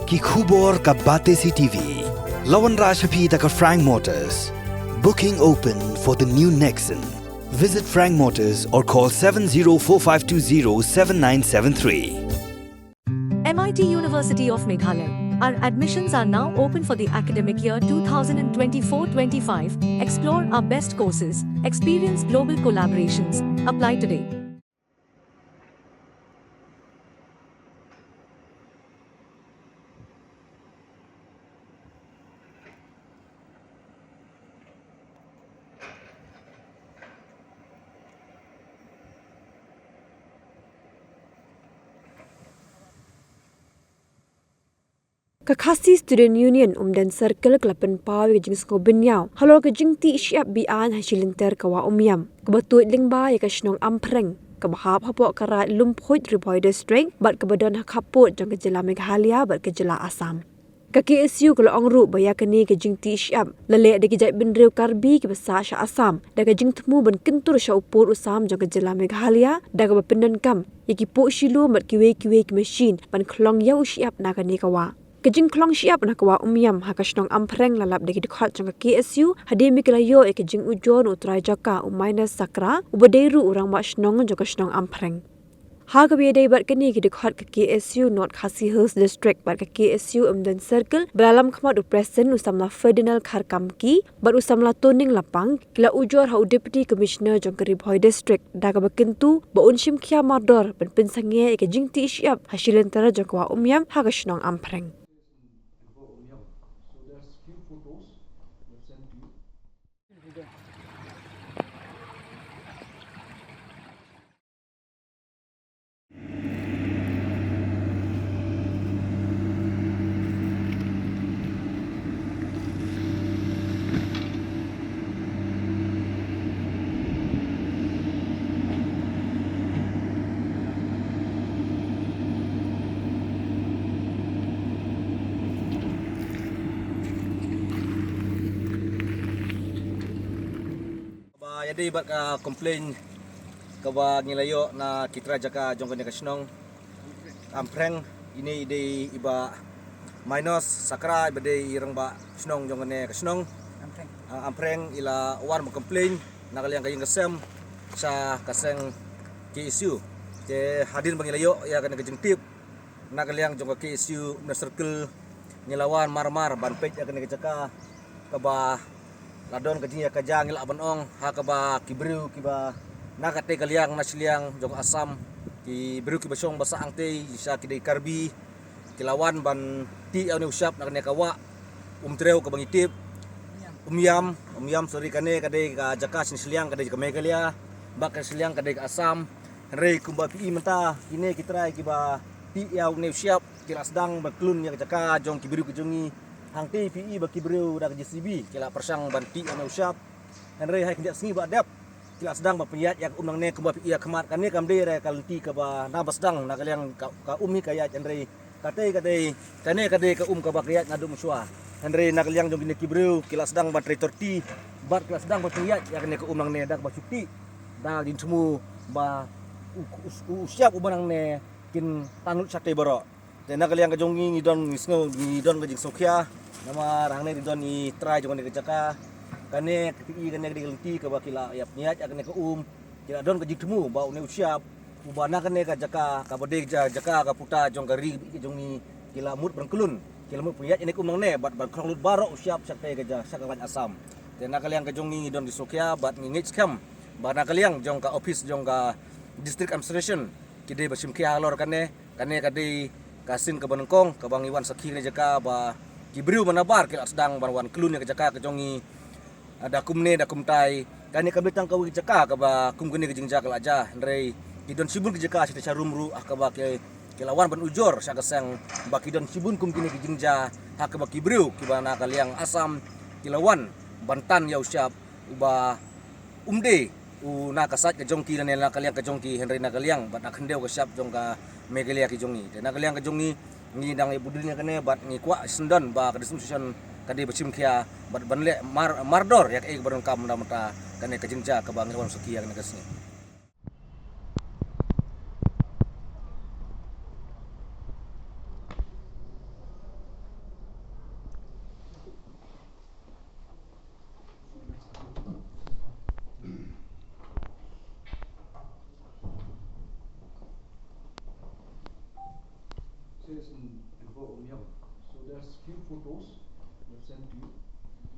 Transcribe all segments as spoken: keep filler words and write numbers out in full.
Ki khubor ka Batesi T V. La wanrah sha phi da ka Frank Motors. Booking open for the new Nexon. Visit Frank Motors or call seven zero four five two zero seven nine seven three. M I T University of Meghalaya. Our admissions are now open for the academic year two thousand twenty-four twenty-five. Explore our best courses, experience global collaborations. Apply today. Ka Khasi Student Union Umden Circle ka la pynpaw ïa ka jingsngewbynïaw halor ka jingtih shyiap be-aiñ ha shi lynter ka wah Umiam, kaba tuid lyngba ïa ka shnong Amphreng, kaba hap hapoh ka raid Lumphuid, Ri Bhoi District, bad kaba don ha khappud jong ka jylla Meghalaya bad ka jylla Assam. Ka K S U ka la ong ruh ba ïa kane ka jingtih shyiap la leh da ki jaitbynriew Karbi kiba sah sha Assam, da ka jingthmu ban kyntur sha u pud u sam jong ka jylla Meghalaya, da kaba pyndonkam ïa ki puh shilu bad kiwei kiwei ki mashin ban khlong ïa u shyiap na kane ka wah. Ka jingkhlong shyiap na ka wah Umiam ha ka shnong Amphreng la lap da ki dkhot jong ka K S U, hadien ba ki la ïoh ïa ka jingujor na u trai jaka u Minus Sakra, uba dei ruh u rangbah shnong jong ka shnong Amphreng. Ha kaba ïadei bad kane ki dkhot ka K S U North Khasi Hills District bad ka K S U Umden Circle, ba la lam khmat u President u samla Ferdinand Kharkamki bad u samla Toning Lapang, ki la ujor ha u Deputy Commissioner jong ka Ri Bhoi District, da kaba kyntu ba un shim khia mardor ban pynsangeh ïa ka jingtih shyiap ha shi lynter jong ka wah Umiam ha ka shnong Amphreng. Ba ïadei bad ka complain kaba ngi la ïoh na ki trai jaka jong kane ka shnong Amphreng, ine i dei i bah Minus Sakra, iba dei i rangbah shnong jong kane ka shnong Amphreng. Ah, Amphreng, i la wan ba complain na ka liang ka ïing ka sem sha ka seng K S U. Te hadien ba ngi la ïoh ïa kane ka jingtip na ka liang jong ka K S U Umden Circle, ngi la wan mar mar ban peit ïa kane ka jaka kaba la don ka jingïakajia, ngi lah ban ong, ha kaba ki briew kiba na katei ka liang na shiliang jong Assam, ki briew kiba shong ba sah hangtei, shisha ki dei Karbi, ki la wan ban tih ïa une u shyiap na kane ka wah Umtrew kaba ngi tip, Umiam, Umiam, sorry, kane ka dei ka jaka sha shiliang ka dei ka Meghalaya, bad ka shiliang ka dei ka Assam. Hynrei kumba phi i mynta, kine ki trai kiba tih ïa une u shyiap ki la sdang ban klun ïa ka jaka jong ki briew ki jong ngi. Hangtei phi i ba ki briew da ka J C B ki la pyrshang ban tih ïa une u shyiap. Hynrei ha ki khyndiat sngi ba dep ki la sdang ban pynïaid ïa ka um nangne. Kumba phi i ha khmat, kane kam dei re ka lynti kaba na ba sdang na ka liang ka, ka um hi ka ïaid, hynrei katei ka dei, kane ka dei ka um kaba ka ïaid naduh mynshuwa. Hynrei na ka liang jong kine ki briew ki la sdang ban trei torti bad ki la sdang ban pynïaid ïa kane ka um nangne da kaba shu tih da ka jingthmu ba u, u, u shyiap uba nangne kin tan lut shatei baroh. Te na ka liang ka jong ngi, ngi don, ngi sngew, ngi don ka jingsngewkhia. Namar hangne ngi don i trai jong kane ka jaka. Kane ka, i kane ka dei ka lynti kaba ki la ïap ñiat ïa kane ka um. Ki la don ka jingthmu ba une u shyiap uba na kane ka jaka, kaba dei ja-, jaka ka puta jong ka ri ka jong ngi, ki la mut ban klun, ki la mut pynïaid ïa kane ka um nangne bad ban khlong lut baroh u shyiap sha katei ka ja-, sha ka raid Assam. Te na ka liang ka jong ngi, ngi don ka jingsngewkhia bad ngi ngeit skhem ba na ka liang jong ka office jong ka District Administration ki dei ba shim khia halor kane. Kane ka dei ka sien kaba nyngkong kaba ngi wan sakhi kane ka jaka ba ki briew ba nabar ki la sdang ban wan klun ïa ka jaka ka jong ngi. Ah, da kumne da kumtai, kane kam dei tang kawei ka jaka kaba kum kane ka jingjia ka la jia, hynrei ki don shibun ki jaka shatei sharum ruh, ah, kaba ki, ki la wan ban ujor sha ka seng ba ki don shibun kum kine ki jingjia, ha kaba ki briew kiba na ka liang Assam ki la wan ban tan ïa u shyiap uba um dei u na ka side ka jong ki lane na ka liang ka jong ki, hynrei na ka liang bad na khyndew ka shyiap jong ka Meghalaya ki jong ngi. Te na ka liang ka jong ngi, ngi dang ïa bud ïa kane bad ngi kwah shisyndon ba ka District Administration ka dei ba shim khia bad ban leh mar-, mardor ïa kaei kaba donkam na bynta kane ka jingjia kaba ngi la wan sakhi ïa kane ka sngi. Station before Umiam. So there's few photos that sent to you.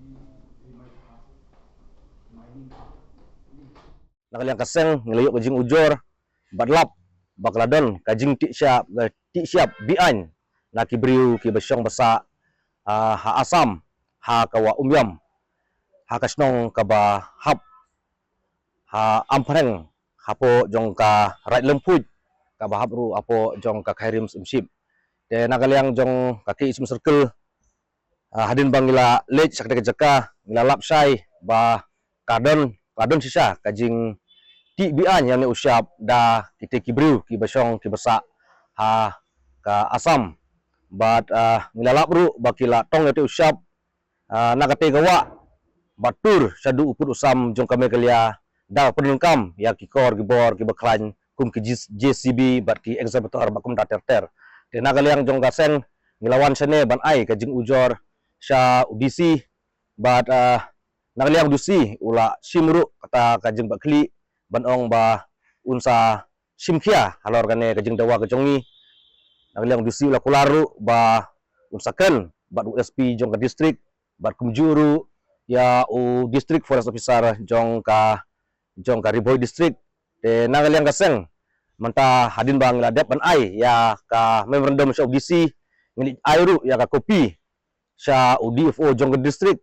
We, we might have mining. Na ka liang ka seng ngi la ïoh ka jingujor bad lap ba ka la don ka jingtih shyiap, ka tih shyiap be-aiñ na ki briew kiba shong ba sah, ah, ha Assam, ha ka wah Umiam, ha ka shnong kaba hap ha Amphreng, hapoh jong ka Raid Lymphuid, kaba hap ruh hapoh jong ka Khyrim Syiemship. Te na ka liang jong ka K H M Circle, ah, hadien ba ngi la leit sha katei ka jaka, ngi la lap shai ba ka don, ka don shisha ka jingtih be-aiñ ïa une u shyiap da kitei ki briew kiba shong kiba sah ha ka Assam. Bad, ah, ngi la lap ruh ba ki la tong ïa utei u shyiap, ah, na katei ka wah, bad tur shaduh u pud u sam jong ka Meghalaya da pyndonkam ïa ki kor ki bor kiba khlaiñ kum ki J-, J C B bad ki excavator bad kumta ter ter. Te na ka liang jong ka seng ngi la wan shane ban ai ka jingujor sha u D C bad, ah, na ka liang u D C u la shim ruh kata ka jingbatkhlieh ban ong ba un sa shim khia halor kane ka jingdawa ka jong ngi. Na ka liang u D C u la kular ruh ba un sa kren bad u S P jong ka district bad kumjuh ruh ïa u district forest officer jong ka, jong ka Ri Bhoi district. Te na ka liang ka seng mynta hadien ba ngi la dep ban ai ïa ka memorandum sha u D C, ngi ai ruh ïa ka copy sha u D F O jong ka district.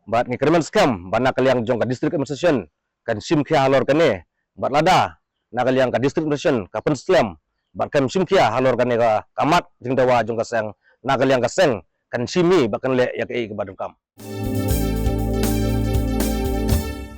Bad ngi kyrmen skhem ba na ka liang jong ka district administration kan shim khia halor kane. Bad lada na ka liang ka district administration ka pynslem bad kan shim khia halor kane ka, ka mat jingdawa jong ka seng, na ka liang ka seng kan shim hi bad kan leh ïa kaei kaba donkam.